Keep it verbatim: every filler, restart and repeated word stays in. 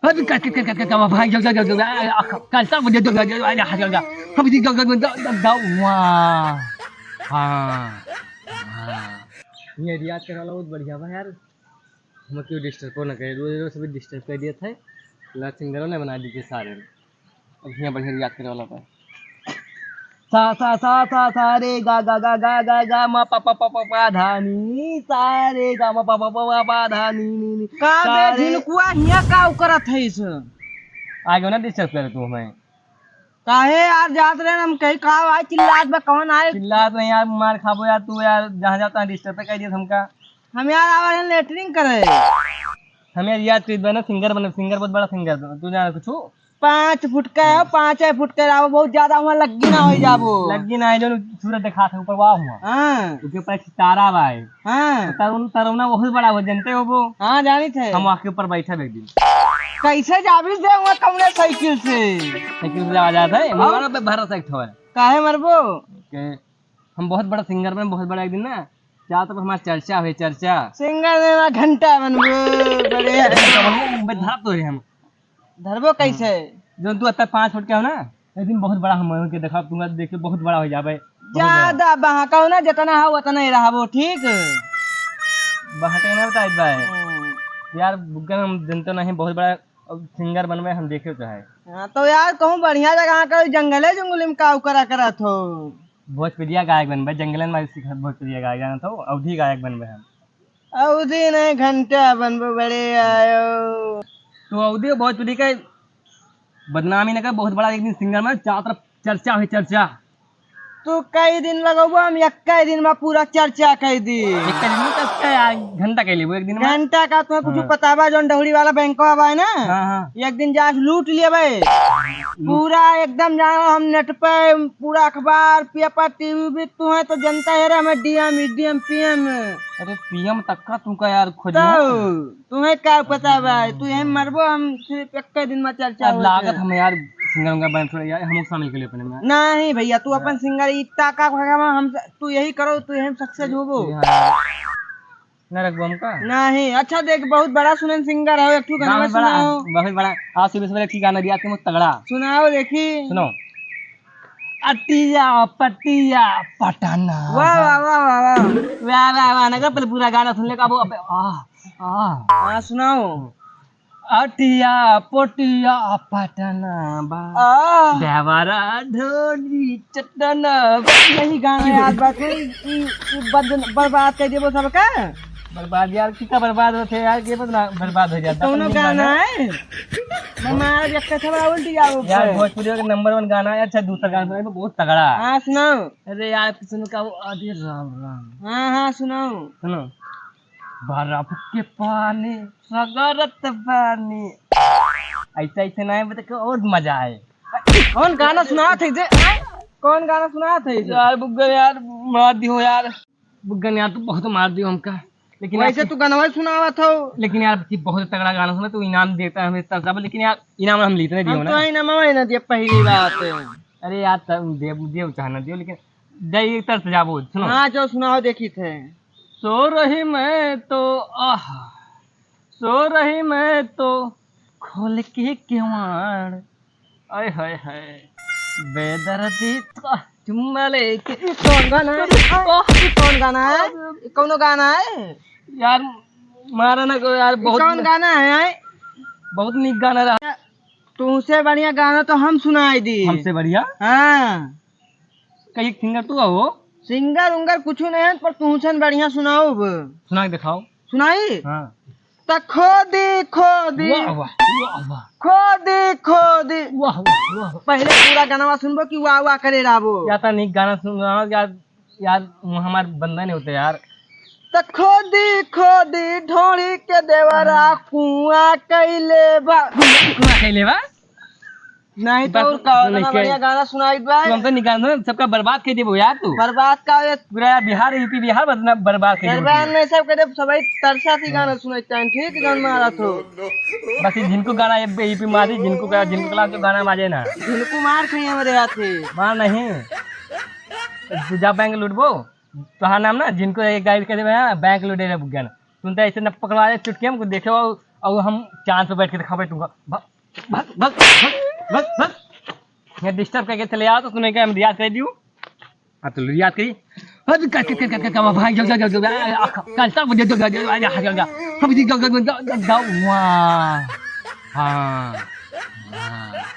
अभी कर, कर, कर, कर, कर, भाई, जा, जा, जा, जा, आ, आ, कर, कर, जा, जा, जा, जा, आ, जा, जा, जा। अभी जा, जा, जा, जा, जा, जा, वाह। हाँ। हाँ। ये रियाज करे वाला बहुत बढ़िया बा यार। हम क्यों disturb ना करे, रोज, रोज सभी disturb कर दिया था। ला सिंगरों ने बना दी थी सारे। अब हियाँ बढ़िया याद करे वाला बा। सा, सा, सा, सा, सा, रे, गा, गा, गा, मा, पा, पा, पा, पा, पा, धा, नी, नी, सा, रे, गा, मा, पा, पा, पा, पा, पा, धा, नी, नी, नी, का सा, बे रे। झिनकुआ हियाँ का करत है इस? आगे ना disturb करे तू हमें। काहे यार, जात रहे हम कहीं, का भाई चिल्लात बा, कौन आए? चिल्लात नहीं यार, मार खाबो यार तू यार, जहाँ जाता है disturb कर दिया हमका। हम यार आवा है लेटरिन करे। हम यार, यार तू बना सिंगर, बना सिंगर, बहुत बड़ा सिंगर तू, तू जाना कुछ। पाँच फुट का है, पाँच फुट का रहो, बहुत ज्यादा हुआ लग्गी ना हो जाबो। लग्गी ना है, जो सूरज दिखात है ऊपर, वाह हुआ। हाँ। उसके ऊपर एक सितारा बा है। हाँ। तो तरुण, तरुणा बहुत बड़ा हो, जानते हो वो? हाँ, जानी थे। हम वहाँ के ऊपर बैठा एक दिन। कैसे जाबी दे हुआ कमरे साइकिल से? साइकिल से आ जाता है, और? हमारा पे भरोसा एक ठो है। काहे मरबो? के हम बहुत बड़ा सिंगर बने, बहुत बड़ा एक दिन ना, चार तरफ हमार चर्चा हुई, चर्चा। सिंगर में ना घंटा बनबो, बड़े। घंटा बनबो, मुंबई धरब तो रे हम। धरबो कैसे? जो तू अत्ता पाँच फुट के हो ना, एक दिन बहुत बड़ा हम के देखा, तुम देख के बहुत बड़ा हो जाबे। बहुत बड़ा। ज्यादा बहकाओ ना, जितना हो उतना ही रहबो, ठीक? बहके ना बताई बा। हम्म। यार, बुग्गन हम जनते नहीं, बहुत बड़ा अब सिंगर बनबे हम देखे तो है। हाँ, तो यार, कहूँ बढ़िया जगह का जंगले जंगली में का करा करत हो? भोजपुरिया गायक बनबे, जंगलन में सीखा भोजपुरिया गायक जानत हो, अवधी गायक बनबे हम। अवधी नहीं, घंटा बनबो बड़े आयो। तो अवधी भोजपुरी का बदनामी न कर, बहुत बड़ा एक दिन सिंगर में चारों तरफ चर्चा हुई, चर्चा। तू कई दिन लगबो, हम एक्के दिन में पूरा चर्चा कर दी। एक्के दिन में तो एक्के आ, घंटा कर लेबो एक दिन में। घंटा का तुम्हें कुछ हाँ। पता बा, जौन डहुरी वाला बैंकवा बा है ना, हाँ, हाँ। एक दिन जाके लूट लेबे। लूट। पूरा एकदम जानो हम नेट पे पूरा अखबार, पेपर, टीवी भी तू है तो जनता है रे, हमें डीएम, डीएम, पीएम। अरे पीएम तक का तुमका यार खोजना तो। तुम्हें का पता बा, तू यहीं मरबो, हम सिर्फ एक दिन में चर्चा अब होत लागत है। हम यार सिंगर उंगर बन थोड़ा यार, हमको शामिल कर ले अपने में। नहीं भैया, तू अपन सिंगर इतना का हम, तू यही करो, तू यहीं सक्सेस होबो। हाँ। न रखबो हमका? नहीं। अच्छा देख, बहुत बड़ा सुनन सिंगर हो, एक ठो गाना गाना बड़ा, सुनाओ। बहुत बड़ा। आज सुबह सुबह एक ठो गाना दिया तुम तगड़ा। सुनाओ देखी। सुनो। अटिया पटिया पटना। वाह, वाह, वाह, वाह, वाह। वाह, वाह, वाह, ना कर, पहले पूरा गाना सुन ले, का वो, अबे, आह, आह। हाँ, सुनाओ। अटिया पोटिया पटना बा। आह। देवरा ढोली चटना बा। यही गाना याद बा, तू ई, ई, ई बद-, बर्बाद कर देबो सबका। बर्बाद यार, कितना बर्बाद होते यार, ये बदना बर्बाद हो जाता। कौनो गाना है? मैं मार एक कथा बड़ा उल्टी जाओ यार, ऊपर। भोजपुरी का नंबर वन गाना है। अच्छा, दूसरा गाना सुनाई, बहुत तगड़ा। हाँ, सुनाओ। अरे यार, किसी ने कहा वो, अरे राम राम। हाँ, हाँ, सुनाओ। सुनो। बर्फ के पानी, सगरत पानी। ऐसे, ऐसे नहीं बता के और मजा आए। कौन गाना सुनात है जे? कौन गाना सुनात है जे? यार बुग्गन यार, मार दियो यार। बुग्गन यार, तू बहुत मार दियो हमका। लेकिन वैसे यार, तू गाना सुनावत हो। लेकिन यार, तू बहुत तगड़ा गाना सुना, तू इनाम देता है हमें इतना सब, लेकिन यार, इनाम हम लेते नहीं दियो हम ना। तो इनाम ना दिए, पहली बात है। अरे यार, तब दे, दे चाहे ना दियो, लेकिन दे एक तरह से जाबो, सुनो। हाँ, जो सुनाओ, देखी थे। सो रही मैं तो, आह, सो रही मैं तो खोल के किवाड़। आय हाय हाय। बेदर्दी तो चुम्मा लेके। कौन गाना है? कौन गाना है? कौनो गाना है? यार, मारा ना को यार, बहुत कौन गाना है, आय? बहुत नीक गाना रहा। तुमसे बढ़िया गाना तो हम सुनाई दी। हमसे बढ़िया? हाँ। कहीं सिंगर तू हो? सिंगर उंगर कुछ नहीं है, पर तुमसे बढ़िया सुनाओ अब। सुना के दिखाओ। सुनाई? हाँ। त खोदी, खोदी। वाह, वाह, वाह, वाह। खोदी, खोदी। वाह, वाह, वाह। पहले पूरा गाना सुनबो कि वाह, वाह करे रहबो। या तो नीक गाना सुन रहा हूँ यार, यार, वो हमार बंदा नहीं होते यार। त खोदी, खोदी ढोड़ी के देवरा कुआं कैले बा। कुआं कैले बा? नहीं तो बस और का, इतना नहीं के। बढ़िया गाना सुनाई बा। तू हमसे निकाल दो, सबका बर्बाद कर देबो यार तू। बर्बाद का ये पूरा यार बिहार, यूपी, बिहार बदना-, बर्बाद कर देबो बर्बाद तू। नहीं सब करे, सबै तरसा थी गाना सुनाई चाहें, ठीक गाना मारा तो। बस ये जिनको गाना ये बे-, यूपी मारी, जिनको का, जिनको कला जो गाना माजे ना। जिनको मार खाई हमारे हाथ से। मार नहीं। तू जा बैंक लूटबो, तोहार नाम ना, जिनको एक गाइड कर देबे ना, बैंक लूटे रे बुग्गन। तुम तो ऐसे न पकड़वा दे चुटकी हमको देखे हो, अब हम चांद पे बैठ के दिखावे तुमका। भाग, भाग, भाग, भाग, भाग, भाग। ये डिस्टर्ब करके चले आओ तो तूने क्या हम रियाज कर दियो? हाँ, तो रियाज करी। अभी कर, कर, कर, कर, कर, भाई, जाओ, जाओ, जाओ, जाओ, आ, आ, कल तक मुझे जाओ, जाओ, जाओ, आ, जाओ, जाओ, जाओ। अभी जाओ, जाओ, जाओ, जाओ, जाओ, वाह। हाँ, हाँ।